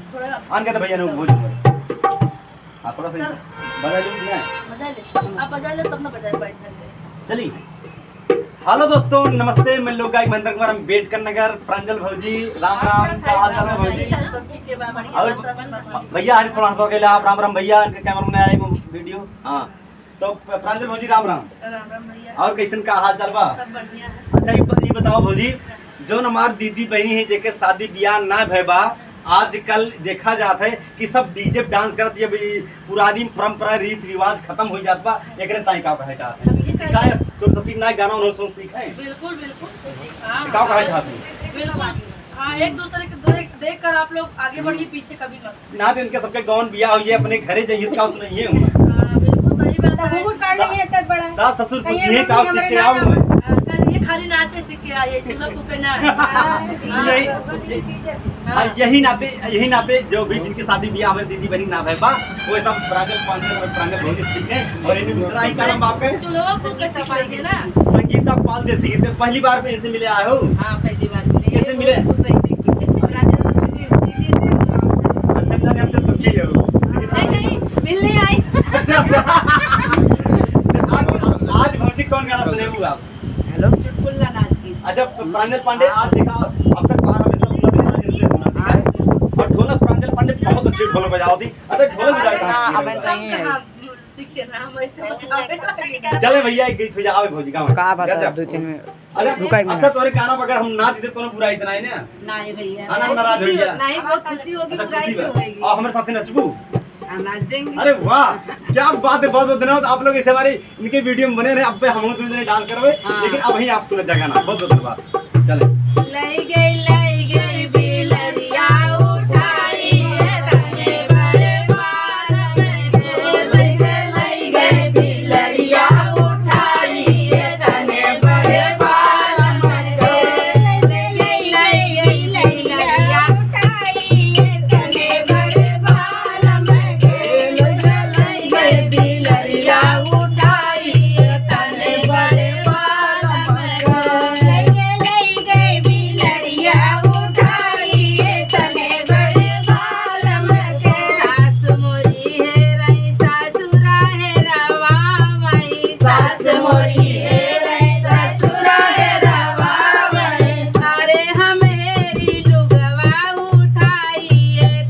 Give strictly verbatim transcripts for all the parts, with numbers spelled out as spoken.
आन के तो भैया ने बोल। हाँ, थोड़ा सा बजा लो ना। बजा ले। आप बजा ले, तब ना बजा पाए। चलिए। हेलो दोस्तों, नमस्ते, मैं लोक गायक महेंद्र कुमार, हम अम्बेडकर नगर, प्रांजल भौजी, राम राम, का हाल चाल है भौजी? सब ठीक है बा, बढ़िया और बा, स्वास्थ्य बा। भैया, अरे थोड़ा सा अकेला आप, राम राम भैया, इनके कैमरा में आए वो वीडियो। हाँ, तो प्रांजल भौजी, राम राम। राम राम भैया। और कैसन का हाल चाल बा? सब बढ़िया है। अच्छा, ये ब-, ये बताओ भौजी, जौन हमार दीदी बहिनी है, जेके शादी बियाह ना भय बा, आजकल देखा जात है कि सब डीजे पे डांस करत, ये भी पुरानी परंपरा, रीत रिवाज खत्म हो जात बा, एकरे ताई का कहे चाहत है? हम ये कहे काहे तो सती ना गाना उन्होंने सुन सीखे? बिल्कुल, बिल्कुल। हाँ, का कहे चाहत है? बिल्कुल। हाँ, एक दूसरे के देख, देख कर आप लोग आगे बढ़िए, पीछे कभी मत। ना तो इनके सबके गौन बियाह हुई है, अपने घरे जाइए, का सुनाइए हुआ। हाँ, बिल्कुल सही बात है। तब वो काट लेंगे, इतना बड़ा। सास ससुर कहीं पूछिए, हम का लोग सीख के हमने आओ हुआ। हाँ, कल ये खाली नाचे सीख के आए, चूल्हा फूके ना। हाँ, यही, हाँ। हाँ, यही नाते, यही नाते जो भी जिनके शादी बियाह हमारे दीदी बहिनी ना भय बा, वो सब प्रांजल पांडे और प्रांजल भौजी सीखे। और इन्हें दूसरा ही कारण बाप का है। चूल्हा फूके सीख लेंगे ना। संगीता पाल दे सीखे। पहली बार में इनसे मिले आए हो? हाँ, पहली बार मिले। कैसे मिले? वो सही देखी। राजेंद्र की दीदी से। अच्छा, जाने हमसे दुखी है वो। नहीं, नहीं, मिलने आई। अच्छा, अच्छा। आज, आज भौजी कौन गाना सुने हुआ आप? हेलो। चुटकुल्ला नाच की। अच्छा, प्रांजल पांडे, आज देखा, अब तक बाहर हमेशा सुना था, आज इनसे सुना, ठीक है? हाँ। और ढोलक प्रांजल पांडे बहुत अच्छे ढोलक बजाओ थी। अच्छा, ढोलक बजाओ हाँ, कहाँ? अब कहीं है। कहाँ सीखे ना, हम ऐसे बतावे। चले भैया, एक गीत हो जाओ भौजी, गाओ। का बात है, गजब। दो तीन में। अच्छा, रुका एक मिनट। अच्छा, तोरे गाना बगैर हम नाच दे, कोनो बुराई तो नहीं ना? नहीं भैया, हाँ, ना, बहुत नाराज हो खुशी हो, गया। नहीं, बहुत खुशी होगी, अच्छा, बुराई खुशी क्यों बा। होगी? और हमारे साथ नचबू? हाँ, नाच देंगे। अरे वाह, क्या बात है, बहुत बहुत धन्यवाद। आप लोग ऐसे हमारे इनके वीडियो में बने रहे। अब पे हम दो जने डांस करवे, हाँ। लेकिन अब ही आप सुना जगह ना, बहुत बहुत धन्यवाद। चले। लई गई, लई गई बिलरिया उठाई, तने बड़े बाल में के। लई गई, लई गई बिलरिया उठाई, तने बड़े बाल में के। लई गई, लई गई, लई गई बिलरिया उठाई, तने बड़े बाल में के। लई गई, लई गई बिलरिया उठाई, तने बड़े बाल में के। लई गई, लई गई बिलरिया उठाई, तने बड़े बाल में के। सास मोरी हेरई, ससुरा हेरवावई। सास मोरी हेरई, ससुरा हेरवावई। अरे हम हेरी लुगवा उठाई,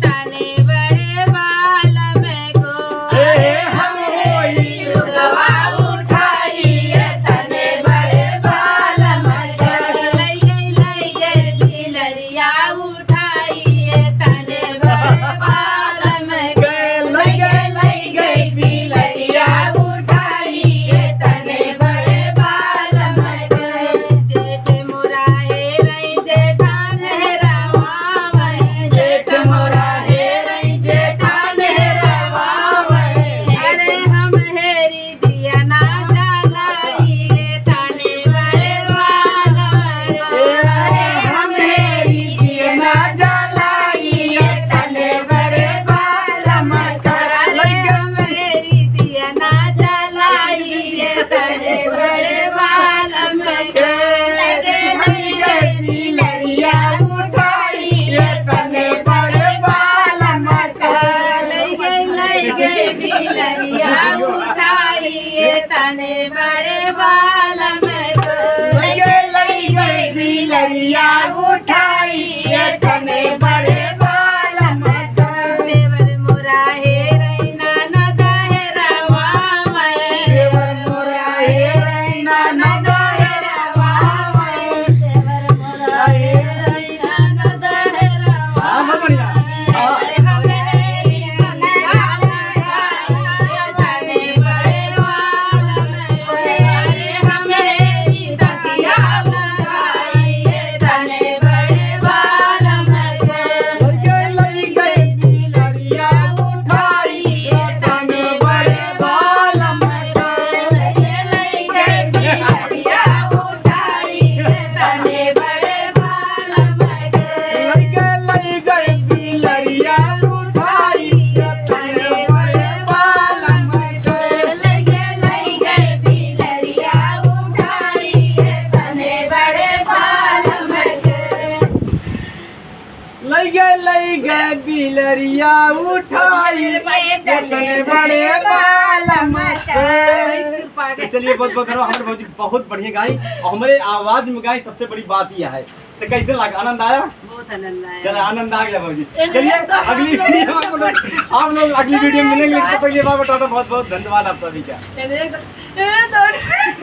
तने बड़े बाल में को। ए, हम होई लुगवा उठाई, तने बड़े बाल में को। लई गई, लई गई बिलरिया उठाई, तने बड़े बाल में के। लई गई, लई गई बिलरिया उठाई, तने बड़े बाल में के। जेठ मोरा हेरई, जेठान हेरवावई। जेठ मोरा हेरई, जेठान हेरवावई। अरे हम हेरी दिया ना जलाई, तने बड़े बाल में के। ए, हम हेरी दिया ना जलाई, तने बड़े बाल में के। अरे हम हेरी दिया ना जलाई, तने बड़े बाल में के। लई गई बिलरिया उठाई, तने बड़े बाल में के। लई गई, लई गई बिलरिया उठाई, तने बड़े बाल में को। लई गई, लई गई बिलरिया उठाई, तने बड़े बाल में को। देवर मोरा हेरई, ननद हेरवावई। देवर मोरा हेरई, ननद हेरवावई। देवर मोरा हेरई, ननद हेरवावई। हाँ, बहुत बढ़िया। हाँ। बिलरिया उठाई, इतने बड़े बाल मचाए। तो चलिए, बहुत बहुत धन्यवाद। हमारे भौजी बहुत बढ़िया गाई और हमारे आवाज में गाई, सबसे बड़ी बात यह है। तो कैसे लगा, आनंद आया? बहुत आनंद आया। चला, आनंद आ गया भौजी। चलिए, अगली वीडियो में आप लोग, आप लोग अगली वीडियो में मिलेंगे। तब तक के लिए बाय बाय, टाटा, बहुत बहुत धन्यवाद आप सभी का।